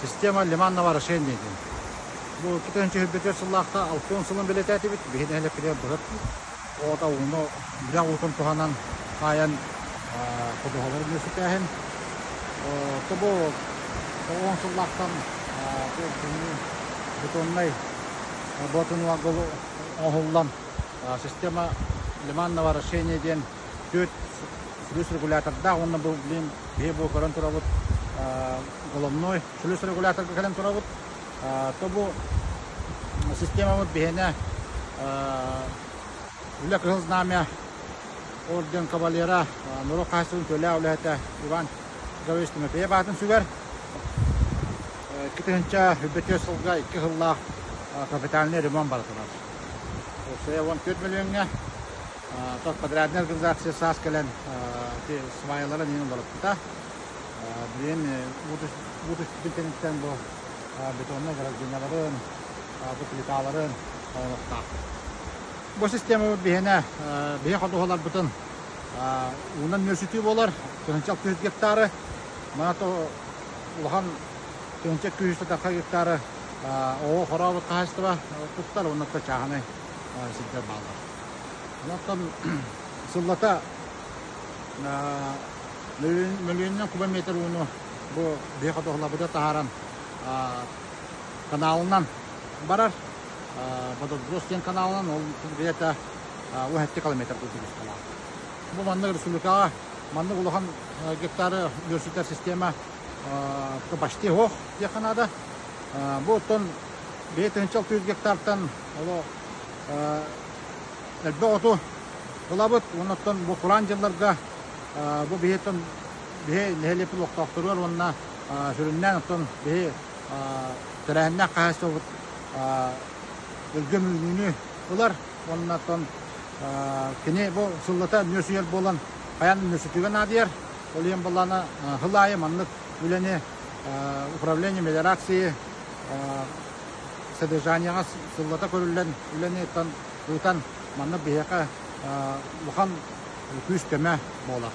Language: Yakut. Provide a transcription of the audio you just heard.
Система лиманного орошения диэн. Бу 2024 сыллаахха 60 сылын бэлиэтээтибит. Биһи нэһилиэкпитигэр быһыт оҕото ууну үрэх уутун туһанан хаайан ходуһалары үөскэтээһин. То бу 10 сыллаахтан бу бетоннай ботунуга оҥоһуллан система лиманного орошения диэн түөрт шлюз регулятордаах уонна бу билим биһи бу көрөн турабыт головной шлюз регуляторга кэлэн турабыт. То бу системабыт биһиэнэ Үлэ Кыһыл Знамя орден кавалера норуот хаһаайыстыбатын төлөөх үлэһитэ Иван Гаврилович Тимофеев аатын сүгэр. 2024 сылга икки сыллаах капитальный ремонт бара турар. Уопсайа 14 мөлүйүөҥҥэ подрядная организация саас кэлэн сваяларын иһин уларыппыта. Билигин уу түспүтүн кэнниттэн бу бетоннай гражданаларын, бу плиталарын оҥоруохтаах. Бу системабыт биһиэнэ биһи ходуһаларбытын уунан нүөсүтүү буолар, 1600 гектары, мана улахан 1200 тахха гектары оҕо хорообут хаһаайыстыба туттар уонна чааһынай сирдэр бааллар. Онтон сыллата мөлүйүөнүнэн кубометр ууну бу биһи ходуһаларбытыгар таһааран каналынан барар. Водосброс диэн каналынан ол где-то 17 километр курдук усталаах. Бу маннык республикаҕа маннык улахан гектары үөрсүтэр система почти суох диэххэ наада. Бу оттон 5600 гектартан оло элбэх оту ылабыт. Уонна оттон бу кураан дьылларга бу биһиттэн биһи нэһилиэкпит олохтоохторугар уонна сүрүннээн оттон биһи тэрээһиннээх хаһаайыстыбабыт өлгөм үүнүүнү ылар уонна оттон кини бу сыллата нүөсүйэр буолан хайаан нүөсүтүүгэ наадыйар. Ол иһин буоллаҕына сыл аайы маннык үлэни управление мелиорации содержаниеҕа сыллата көрүллэн үлэни ыытан маннык биһиэхэ улахан күүс-көмө буолар.